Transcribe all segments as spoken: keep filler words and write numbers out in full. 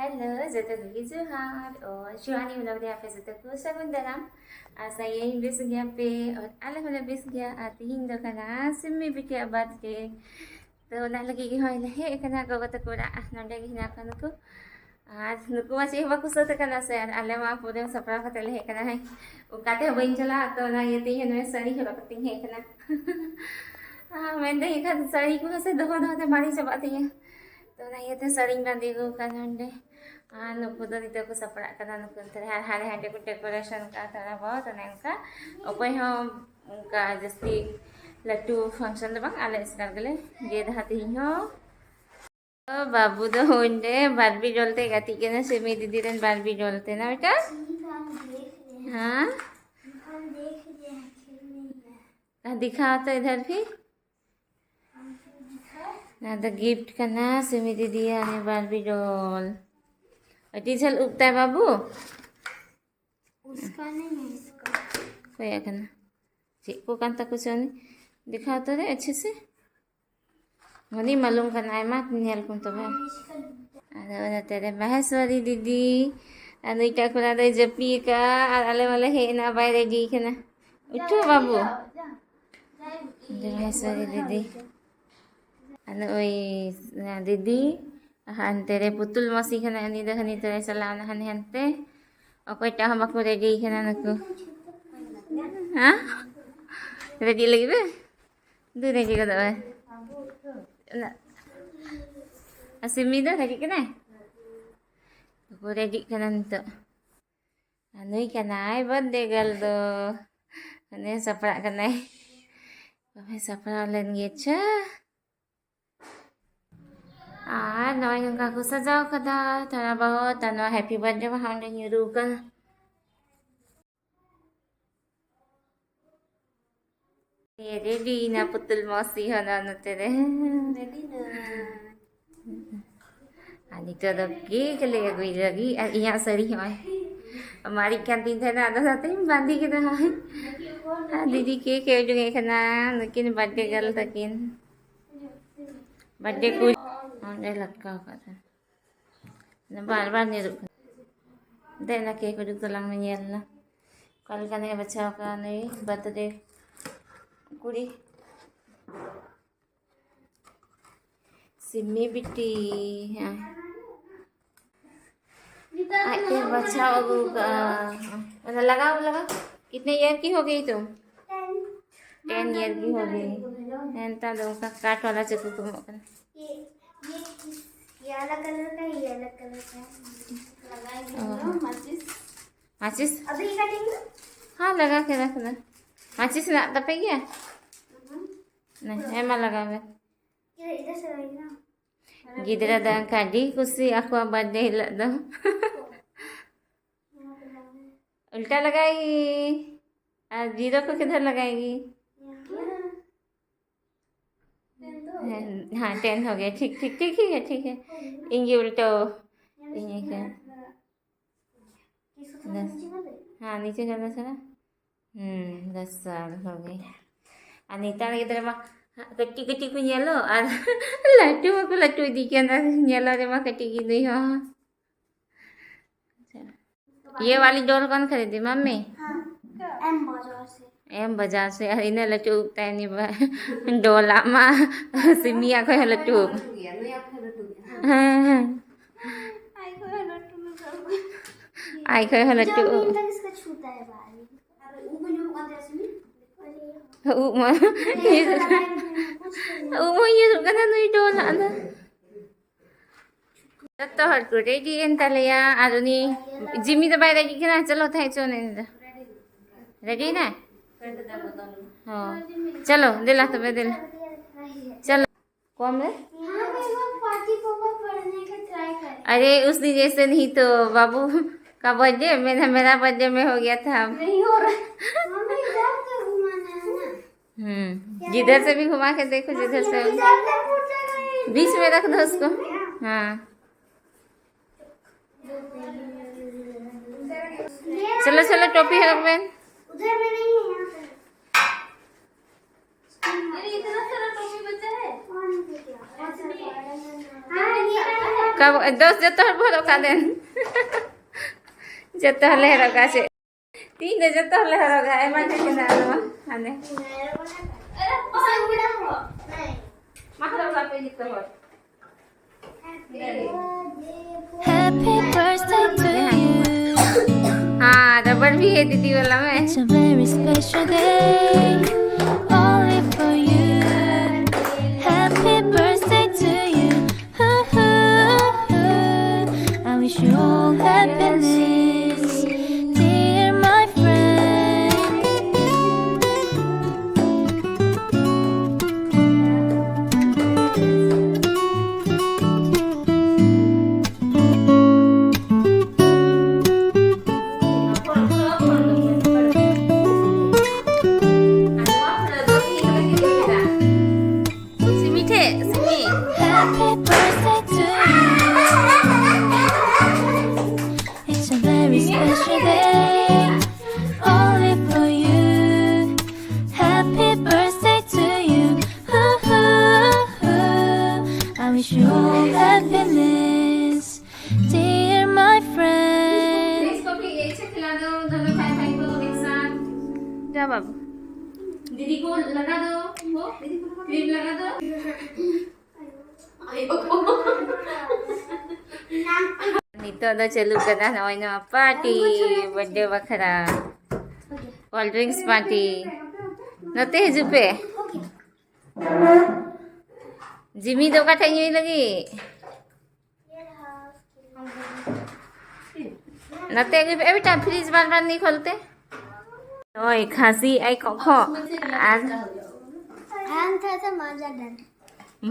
Hello, ᱡᱚᱛᱚ ᱠᱚᱜᱮ ᱡᱚᱦᱟᱨ᱾ ᱚ, ᱥᱤᱵᱟᱱᱤ vlog ᱨᱮ ᱟᱯᱮ ᱡᱚᱛᱚ ᱠᱚ ᱥᱟᱹᱜᱩᱱ ᱫᱟᱨᱟᱢ᱾ ᱟᱥᱟᱭᱟᱹᱧ ᱵᱮᱥ ᱜᱮᱭᱟ ᱯᱮ, ᱟᱨ ᱟᱞᱮ ᱦᱚᱸᱞᱮ ᱵᱮᱥ ᱜᱮᱭᱟ᱾ ᱟᱨ ᱛᱤᱦᱤᱧ ᱫᱚ ᱠᱟᱱᱟ ᱥᱤᱢᱤ ᱵᱤᱴᱤᱭᱟᱜ birthday᱾ ᱛᱚ, ᱚᱱᱟ ᱞᱟᱹᱜᱤᱫ ᱜᱮ ᱦᱚᱸᱜᱼᱚᱭ ᱞᱮ ᱦᱮᱡ ᱟᱠᱟᱱᱟ ᱜᱚᱜᱚ ᱛᱟᱠᱚ ᱚᱲᱟᱜ᱾ ᱱᱚᱸᱰᱮ ᱜᱮ ᱦᱮᱱᱟᱜ ᱠᱚᱣᱟ ᱱᱩᱠᱩ᱾ ᱟᱨ ᱱᱩᱠᱩ ᱢᱟ ᱪᱮᱫ ᱦᱚᱸ ᱵᱟᱠᱚ ᱥᱟᱹᱛ ᱟᱠᱟᱱᱟ ᱥᱮ, ᱟᱨ ᱟᱞᱮ ᱢᱟ ᱯᱩᱨᱟᱹ ᱥᱟᱯᱲᱟᱣ ᱠᱟᱛᱮ ᱞᱮ ᱦᱮᱡ ᱟᱠᱟᱱᱟ᱾ ᱦᱮᱸ, ᱚᱠᱟ ᱛᱮᱦᱚᱸ ᱵᱟᱹᱧ ᱪᱟᱞᱟᱜᱼᱟ, ᱛᱚ ᱚᱱᱟ ᱤᱭᱟᱹᱛᱮ ᱤᱧ ᱦᱚᱸ ᱱᱚᱣᱟ ᱥᱟᱹᱲᱤ ᱦᱚᱨᱚᱜ ᱠᱟᱛᱮᱧ ᱦᱮᱡ ᱟᱠᱟᱱᱟ᱾ ᱟᱨ ᱢᱮᱱᱫᱟᱹᱧ ᱮᱱᱠᱷᱟᱱ ᱥᱟᱹᱲᱤ ᱠᱚᱦᱚᱸ ᱥᱮ ᱫᱚᱦᱚ ᱫᱚᱦᱚ ᱛᱮ ᱢᱟᱨᱮ ᱪᱟᱵᱟᱜ ᱛᱤᱧᱟᱹ, ᱛᱚ ᱚᱱᱟ ᱤᱭᱟᱹᱛᱮ ᱥᱟᱹᱲᱤᱧ ᱵᱟᱸᱫᱮ ᱟᱹᱜᱩ ᱟᱠᱟᱫ ᱱᱚᱸᱰᱮ᱾ ᱟᱨ ᱱᱩᱠᱩ ᱫᱚ ᱱᱤᱛᱚᱜ ᱠᱚ ᱥᱟᱯᱲᱟᱜ ᱠᱟᱱᱟ, ᱱᱩᱠᱩ ᱱᱚᱛᱮ ᱨᱮ ᱦᱟᱸᱰᱮ ᱦᱟᱸᱰᱮ ᱠᱚ decoration ᱠᱟᱜᱼᱟ ᱛᱷᱚᱲᱟ ᱵᱚᱦᱩᱛ, ᱚᱱᱮ ᱚᱱᱠᱟ᱾ ᱚᱠᱚᱭ ᱦᱚᱸ ᱚᱱᱠᱟ ᱡᱟᱹᱥᱛᱤ ᱞᱟᱹᱴᱩ function ᱫᱚ ᱵᱟᱝ, ᱟᱞᱮ ᱮᱥᱠᱟᱨ ᱜᱮᱞᱮ ᱜᱮᱫᱟ ᱦᱟᱸᱜ ᱛᱮᱦᱮᱧ ᱦᱚᱸ᱾ ᱚ, ᱵᱟᱹᱵᱩ ᱫᱚ ᱚᱸᱰᱮ ᱵᱟᱨᱵᱤ ᱰᱚᱞ ᱛᱮᱭ ᱜᱟᱛᱮᱜ ᱠᱟᱱᱟ, ᱥᱤᱢᱤ ᱫᱤᱫᱤ ᱨᱮᱱ ᱵᱟᱨᱵᱤ ᱰᱚᱞ ᱛᱮ, ᱱᱟ ᱵᱮᱴᱟ? ᱦᱮᱸ? ᱫᱤᱠᱷᱟᱣ ᱛᱚ ᱤᱫᱷᱟᱨ ᱵᱷᱤ᱾ ᱱᱚᱣᱟ ᱫᱚ gift ᱠᱟᱱᱟ ᱥᱤᱢᱤ ᱫᱤᱫᱤᱭᱟᱜ ᱵᱟᱨᱵᱤ ᱰᱚᱞ᱾ ᱟᱹᱰᱤ ᱡᱷᱟᱹᱞ ᱩᱵ ᱛᱟᱭ ᱵᱟᱹᱵᱩ᱾ उसका नहीं है, इसका। ᱚᱠᱚᱭᱟᱜ ᱠᱟᱱᱟ? ᱪᱮᱫ ᱠᱚ ᱠᱟᱱ ᱛᱟᱠᱚ ᱪᱚ ᱩᱱᱤ? ᱫᱮᱠᱷᱟᱣ ᱛᱚ ᱨᱮ ᱟᱪᱪᱷᱮ ᱥᱮ᱾ ᱩᱱᱤ ᱢᱟᱞᱩᱢ ᱠᱟᱱᱟ, ᱟᱭᱢᱟ ᱧᱮᱞ ᱠᱚᱢ ᱛᱚᱵᱮ᱾ ᱟᱫᱚ ᱚᱱᱟᱛᱮ ᱨᱮ ᱢᱟᱦᱮᱥᱣᱟᱨᱤ ᱫᱤᱫᱤ ᱟᱨ ᱱᱩᱭᱴᱟᱜ ᱠᱚᱲᱟ ᱫᱚᱭ ᱡᱟᱹᱯᱤᱫ ᱟᱠᱟᱫᱼᱟ ᱟᱨ ᱟᱞᱮ ᱢᱟᱞᱮ ᱦᱮᱡ ᱮᱱᱟ, ᱵᱟᱭ ready ᱠᱟᱱᱟ᱾ ᱩᱴᱷᱳ ᱵᱟᱹᱵᱩ᱾ ᱟᱫᱚ ᱢᱟᱦᱮᱥᱣᱟᱨᱤ ᱫᱤᱫᱤ ᱟᱨ ᱱᱩᱭ ᱫᱤᱫᱤ ᱦᱟᱱᱛᱮ ᱨᱮ ᱯᱩᱛᱩᱞ ᱢᱟᱹᱥᱤ ᱠᱟᱱᱟᱭ, ᱩᱱᱤ ᱫᱚ ᱦᱟᱹᱱᱤ ᱛᱚᱨᱟᱭ ᱪᱟᱞᱟᱣ ᱮᱱᱟ ᱦᱟᱱᱮ ᱦᱟᱱᱛᱮ᱾ ᱚᱠᱚᱭᱴᱟᱜ ᱦᱚᱸ ᱵᱟᱠᱚ ready ᱠᱟᱱᱟ ᱱᱩᱠᱩ᱾ ᱦᱮᱸ? ready ᱞᱟᱹᱜᱤᱫ ᱯᱮ? ᱫᱩ ready ᱜᱚᱫᱚᱜ ᱢᱮ᱾ ᱚᱱᱟ-, ᱟᱨ ᱥᱤᱢᱤ ᱫᱚ ready ᱠᱟᱱᱟᱭ? ᱵᱟᱠᱚ ready ᱠᱟᱱᱟ ᱱᱤᱛᱚᱜ᱾ ᱟᱨ ᱱᱩᱭ ᱠᱟᱱᱟᱭ birthday girl ᱫᱚ᱾ ᱢᱟᱱᱮ ᱥᱟᱯᱲᱟᱜ ᱠᱟᱱᱟᱭ᱾ ᱵᱟᱵᱟᱭ ᱥᱟᱯᱲᱟᱣ ᱞᱮᱱ ᱜᱮ, ᱟᱪᱪᱷᱟ᱾ ᱟᱨ ᱱᱚᱜᱼᱚᱭ ᱱᱚᱝᱠᱟ ᱠᱚ ᱥᱟᱡᱟᱣ ᱠᱟᱫᱟ ᱛᱷᱚᱲᱟ ᱵᱚᱦᱚᱛ, ᱟᱨ ᱱᱚᱣᱟ happy birthday ᱢᱟ ᱦᱟᱸᱜ ᱚᱸᱰᱮ ᱧᱩᱨᱩ ᱠᱟᱱᱟ᱾ ᱨᱮᱰᱤ ᱮᱱᱟ ᱯᱩᱛᱩᱞ ᱢᱟᱹᱥᱤ ᱦᱚᱸ ᱱᱚᱣᱟ ᱱᱚᱛᱮ ᱨᱮ᱾ ᱟᱨ ᱱᱤᱛᱚᱜ ᱫᱚ cake ᱞᱮ ᱟᱹᱜᱩᱭ ᱞᱟᱹᱜᱤᱫ, ᱟᱨ ᱤᱧᱟᱹᱜ ᱥᱟᱹᱲᱤ ᱦᱚᱸᱜᱼᱚᱭ ᱢᱟᱨᱮᱜ ᱠᱟᱱ ᱛᱤᱧ ᱛᱟᱦᱮᱱᱟ, ᱟᱫᱚ ᱚᱱᱟᱛᱮᱧ ᱵᱟᱸᱫᱮ ᱠᱮᱫᱟ ᱦᱚᱸᱜᱼᱚᱭ᱾ ᱟᱨ ᱫᱤᱫᱤ cake ᱮ ᱩᱰᱩᱠᱮᱫ ᱠᱟᱱᱟ, ᱱᱩᱠᱤᱱ birthday girl ᱛᱟᱹᱠᱤᱱ᱾ birthday ᱠᱚ ᱚᱸᱰᱮ ᱞᱟᱴᱠᱟᱣ ᱠᱟᱜ ᱛᱟᱦᱮᱱ᱾ ᱵᱟᱨ ᱵᱟᱨ ᱧᱩᱨᱩᱜ ᱠᱟᱱᱟ᱾ ᱫᱮᱱᱟ ᱠᱮᱠ ᱩᱰᱩᱠ ᱛᱟᱞᱟᱝ ᱢᱮ, ᱧᱮᱞ ᱱᱟ ᱚᱠᱟ ᱞᱮᱠᱟᱱᱮ ᱵᱟᱪᱷᱟᱣ ᱠᱟᱜᱼᱟ ᱱᱩᱭ ᱵᱟᱨᱛᱷᱰᱮ ᱠᱩᱲᱤ᱾ ᱥᱤᱢᱤ ᱵᱤᱴᱤ, ᱦᱮᱸ᱾ ᱟᱡ ᱛᱮ ᱵᱟᱪᱷᱟᱣ ᱟᱹᱜᱩ ᱠᱟᱜᱼᱟ᱾ ᱚᱱᱟ ᱞᱟᱜᱟᱣ, ᱞᱟᱜᱟᱣ᱾ कितने ईयर की हो गई तुम? टेन ईयर की हो गई। ᱦᱮᱸ, ᱱᱮᱛᱟᱨ ᱫᱚ ᱚᱱᱠᱟ ᱠᱟᱴ ᱵᱟᱞᱟ ᱪᱟᱹᱠᱩ ᱠᱚ ᱮᱢᱚᱜ ᱠᱟᱱᱟ। ये, ये, ये अलग कलर का, ये अलग कलर का है। लगाएंगे हम लोग माचिस। माचिस? अभी कटेंगे। हाँ, लगा के रख दे। माचिस ना तपेगा? नहीं, ᱮᱢᱟ ᱞᱟᱜᱟᱣ ᱢᱮ। ये इधर से रहेगा ना। ᱜᱤᱫᱽᱨᱟᱹ ᱫᱚ ᱚᱱᱠᱟ ᱟᱹᱰᱤ ᱠᱩᱥᱤ ᱟᱠᱚᱣᱟᱜ ᱵᱟᱨᱛᱷᱰᱮ ᱦᱤᱞᱳᱜ ᱫᱚ। ᱩᱞᱴᱟ ᱞᱟᱜᱟᱭ। ᱟᱨ ᱡᱤᱨᱳ ᱠᱚ ᱠᱤᱫᱷᱟᱨ ᱞᱟᱜᱟᱭᱮᱜᱤ? ᱦᱮᱸ, ᱦᱮᱸ, टेन हो गया। ठीक, ठीक, ठीक ही है, ठीक है। इंगे उल्टो, इंगे का। दस। हाँ, नीचे कर दो सारा। हम्म, दस साल हो गए। ᱟᱨ ᱱᱮᱛᱟᱨ ᱜᱤᱫᱽᱨᱟᱹ ᱢᱟ ᱠᱟᱹᱴᱤᱡ ᱠᱟᱹᱴᱤᱡ ᱠᱚ ᱧᱮᱞᱚᱜ ᱟᱨ ᱞᱟᱹᱴᱩ ᱢᱟᱠᱚ ᱞᱟᱹᱴᱩ ᱤᱫᱤᱜ ᱠᱟᱱᱟ, ᱧᱮᱞᱚᱜ ᱨᱮᱢᱟ ᱠᱟᱹᱴᱤᱡ ᱜᱮ ᱱᱩᱭ ᱦᱚᱸ। ये वाली डॉल कौन खरीदी, मम्मी? एम बाजार से। एम बाजार से। ᱟᱨ ᱤᱱᱟᱹᱜ ᱞᱟᱹᱴᱩ ᱩᱵ ᱛᱟᱭ ᱱᱤᱵᱟ ᱰᱚᱞᱟᱜ ᱢᱟ ᱥᱤᱢᱤᱭᱟ ᱠᱷᱚᱡ ᱦᱚᱸ ᱞᱟᱹᱴᱩ ᱩᱵ᱾ ᱦᱮᱸ, ᱦᱮᱸ᱾ ᱟᱡ ᱠᱷᱚᱡ ᱦᱚᱸ ᱞᱟᱹᱴᱩ ᱩᱵ᱾ ᱟᱡ ᱠᱷᱚᱡ ᱦᱚᱸ ᱞᱟᱹᱴᱩ ᱩᱵ᱾ ᱩᱵ ᱢᱟ ᱩᱵ ᱦᱚᱸ ᱧᱩᱨᱩᱜ ᱠᱟᱱᱟ ᱱᱩᱭ ᱰᱚᱞᱟᱜ ᱫᱚ᱾ ᱡᱚᱛᱚ ᱦᱚᱲ ᱠᱚ ᱨᱮᱰᱤ ᱮᱱ ᱛᱟᱞᱮᱭᱟ᱾ ᱟᱨ ᱩᱱᱤ ᱡᱤᱢᱤ ᱫᱚ ᱵᱟᱭ ᱨᱮᱰᱤ ᱠᱟᱱᱟ᱾ ᱪᱚᱞᱚ ᱛᱟᱦᱮᱸ ᱦᱚᱪᱚ ᱩᱱᱤ ᱫᱚ᱾ ᱨᱮᱰᱤ ᱮᱱᱟᱭ? ᱦᱚᱸ᱾ ᱪᱚᱞᱚ, ᱫᱮᱞᱟ ᱛᱚᱵᱮ, ᱫᱮᱞᱟ᱾ ᱪᱚᱞᱚ᱾ कौन है? हाँ, मैं वो पार्टी को वो पढ़ने का ट्राई कर। अरे, उस दिन जैसे नहीं तो बाबू का बर्थडे, मेरा, मेरा बर्थडे में हो गया था। नहीं हो रहा। मम्मी, इधर तो घुमाना है ना। हम्म, जिधर से भी घुमा के देखो, जिधर से। बीच में रख दो उसको। हाँ। चलो, चलो, टोपी रख बेन। उधर में नहीं है, यहाँ पे। अरे, इतना सारा टोपी बचा है। हाँ, ये वाला। ᱫᱚᱥ ᱡᱚᱛᱚ ᱦᱚᱲ ᱵᱚ ᱦᱚᱨᱚᱜ ᱠᱟᱜ ᱫᱮᱱ᱾ ᱡᱚᱛᱚ ᱦᱚᱲ ᱞᱮ ᱦᱚᱨᱚᱜᱟ ᱪᱮᱫ? ᱛᱤᱦᱤᱧ ᱫᱚ ᱡᱚᱛᱚ ᱦᱚᱲ ᱞᱮ ᱦᱚᱨᱚᱜᱟ, ᱟᱭᱢᱟ ᱰᱷᱮᱨ ᱢᱮᱱᱟᱜᱼᱟ ᱱᱚᱣᱟ᱾ ᱦᱟᱱᱮ᱾ ᱢᱟ ᱦᱚᱨᱚᱜ ᱠᱟᱜ ᱯᱮ ᱡᱚᱛᱚ ᱦᱚᱲ᱾ Happy birthday to you. हाँ, रबड़ भी है दीदी वाला में। It's a very special day, only for you. Happy birthday to you. I wish you all happiness, dear my friend. Semi ᱴᱷᱮᱡ, semi. Happy birthday to you. It's a very special day, only for you. Happy birthday to you. I wish you all happiness, dear my friend. इसको भी एक से खिला दो, दोनों भाई भाई को एक साथ। जा बाबू। दीदी को लगा दो, वो क्रीम लगा दो। ᱱᱤᱛᱚᱜ ᱫᱚ ᱪᱟᱹᱞᱩᱜ ᱠᱟᱱᱟ ᱱᱚᱜᱼᱚᱭ ᱱᱚᱣᱟ ᱯᱟᱨᱴᱤ, ᱵᱟᱨᱛᱷᱰᱮ ᱵᱟᱠᱷᱨᱟ ᱠᱳᱞᱰ ᱰᱨᱤᱝᱠᱥ ᱯᱟᱨᱴᱤ᱾ ᱱᱚᱛᱮ ᱦᱤᱡᱩᱜ ᱯᱮ᱾ ᱡᱤᱢᱤ ᱫᱚ ᱚᱠᱟ ᱴᱷᱮᱡ ᱧᱩᱭ ᱞᱟᱹᱜᱤᱫ? ᱱᱚᱛᱮ ᱟᱹᱜᱩᱭ ᱯᱮ, ᱮ ᱵᱮᱴᱟ, ᱯᱷᱨᱤᱡᱽ ᱵᱟᱨ ᱵᱟᱨ ᱱᱤ ᱠᱷᱚᱞᱛᱮ᱾ ᱱᱚᱜᱼᱚᱭ ᱠᱷᱟᱹᱥᱤ ᱟᱭ ᱠᱚᱠᱷᱚ ᱟᱨ ᱟᱢ ᱛᱷᱚᱲᱟ ᱥᱟ ᱢᱟᱡᱟ ᱰᱟᱞ᱾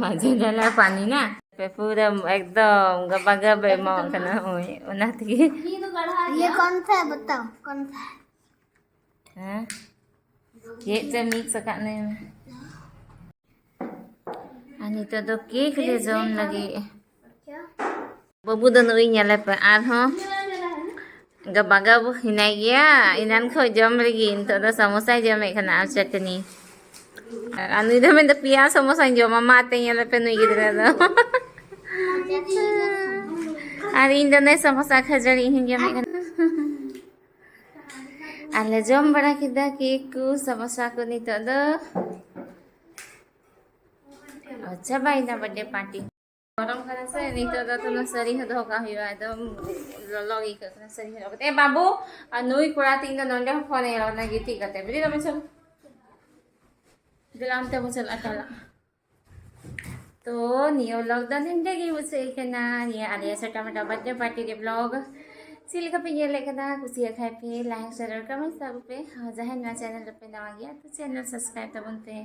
ᱢᱟᱡᱟ ᱰᱟᱞᱟ ᱯᱟᱱᱤ ᱱᱟ᱾ ᱯᱮ ᱯᱩᱨᱟᱹ ᱮᱠᱫᱚᱢ ᱜᱟᱵᱟ ᱜᱟᱵ ᱮᱢᱟᱣᱟᱜ ᱠᱟᱱᱟ, ᱦᱳᱭ, ᱚᱱᱟ ᱛᱮᱜᱮ᱾ ये कौन सा है बताओ, कौन सा है? ᱦᱮᱸ? ᱪᱮᱫ ᱪᱚ ᱢᱤᱠᱥ ᱟᱠᱟᱫ ᱱᱮ᱾ ᱟᱨ ᱱᱤᱛᱚᱜ ᱫᱚ ᱠᱮᱠ ᱞᱮ ᱡᱚᱢ ᱞᱟᱹᱜᱤᱫ᱾ ᱵᱟᱹᱵᱩ ᱫᱚ ᱱᱩᱭ ᱧᱮᱞᱮ ᱯᱮ, ᱟᱨᱦᱚᱸ ᱜᱟᱵᱟ ᱜᱟᱵ ᱦᱮᱱᱟᱭ ᱜᱮᱭᱟ, ᱮᱱᱟᱱ ᱠᱷᱚᱡ ᱡᱚᱢ ᱨᱮᱜᱮ᱾ ᱱᱤᱛᱚᱜ ᱫᱚ ᱥᱟᱢᱳᱥᱟᱭ ᱡᱚᱢᱮᱫ ᱠᱟᱱᱟ ᱟᱨ ᱪᱟᱹᱴᱱᱤ᱾ ᱟᱨ ᱱᱩᱭ ᱫᱚ ᱢᱮᱱᱫᱟ, "ᱯᱮᱭᱟ ᱥᱟᱢᱳᱥᱟᱧ ᱡᱚᱢᱟ, ᱢᱟ ᱟᱛᱮ ᱧᱮᱞᱮ ᱯᱮ ᱱᱩᱭ ᱜᱤᱫᱽᱨᱟᱹ ᱫᱚ᱾" ᱟᱨ ᱤᱧ ᱫᱚ ᱱᱚᱜᱼᱚᱭ ᱥᱟᱢᱳᱥᱟ ᱠᱷᱟᱹᱡᱟᱹᱲᱤ ᱤᱧ ᱡᱚᱢᱮᱫ ᱠᱟᱱᱟ᱾ ᱟᱨ ᱞᱮ ᱡᱚᱢ ᱵᱟᱲᱟ ᱠᱮᱫᱟ ᱠᱮᱠ ᱠᱚ, ᱥᱟᱢᱳᱥᱟ ᱠᱚ᱾ ᱱᱤᱛᱚᱜ ᱫᱚ ᱪᱟᱵᱟᱭᱮᱱᱟ ᱵᱟᱨᱛᱷᱰᱮ ᱯᱟᱨᱴᱤ᱾ ᱜᱚᱨᱚᱢ ᱠᱟᱱᱟ ᱥᱮ, ᱱᱤᱛᱚᱜ ᱫᱚ ᱛᱚ ᱥᱟᱹᱨᱤ ᱦᱚᱸ ᱫᱚᱦᱚ ᱠᱟᱜ ᱦᱩᱭᱩᱜᱼᱟ, ᱮᱠᱫᱚᱢ ᱞᱚᱞᱚ ᱜᱮ ᱟᱹᱭᱠᱟᱹᱜ ᱠᱟᱱᱟ ᱥᱟᱹᱨᱤ ᱦᱚᱸ ᱫᱚᱦᱚ ᱠᱟᱛᱮ᱾ ᱮ ᱵᱟᱹᱵᱩ, ᱟᱨ ᱱᱩᱭ ᱠᱚᱲᱟ ᱛᱤᱧ ᱫᱚ ᱱᱚᱸᱰᱮ ᱦᱚᱸ ᱯᱷᱳᱱ ᱮ ᱨᱚᱲ ᱮᱫᱟ, ᱜᱤᱛᱤᱡ ᱠᱟᱛᱮ᱾ ᱵᱮᱨᱮᱫ ᱢᱮ ᱥᱮ᱾ ᱫᱮᱞᱟ ᱚᱱᱛᱮ ᱵᱚᱱ ᱪᱟᱞᱟᱜᱼᱟ, ᱪᱟᱞᱟᱜ᱾ ᱛᱚ ᱱᱤᱭᱟᱹ vlog ᱫᱚ ᱱᱚᱸᱰᱮ ᱜᱮ ᱢᱩᱪᱟᱹᱫ ᱠᱟᱱᱟ, ᱱᱤᱭᱟᱹ ᱟᱞᱮᱭᱟᱜ ᱪᱷᱳᱴᱟ ᱢᱳᱴᱟ ᱵᱟᱨᱛᱷᱰᱮ ᱯᱟᱨᱴᱤ ᱨᱮ vlog᱾ ᱪᱮᱫ ᱞᱮᱠᱟ ᱯᱮ ᱧᱮᱞᱮᱫ ᱠᱟᱱᱟ? ᱠᱩᱥᱤᱭᱟᱜ ᱠᱷᱟᱡ ᱯᱮ like, share ᱟᱨ comment ᱛᱟᱵᱚᱱ ᱯᱮ᱾ ᱟᱨ ᱡᱟᱦᱟᱸᱭ ᱱᱚᱣᱟ ᱪᱮᱱᱮᱞ ᱨᱮᱯᱮ ᱱᱟᱣᱟ ᱜᱮᱭᱟ, ᱛᱚ ᱪᱮᱱᱮᱞ subscribe ᱛᱟᱵᱚᱱ ᱯᱮ᱾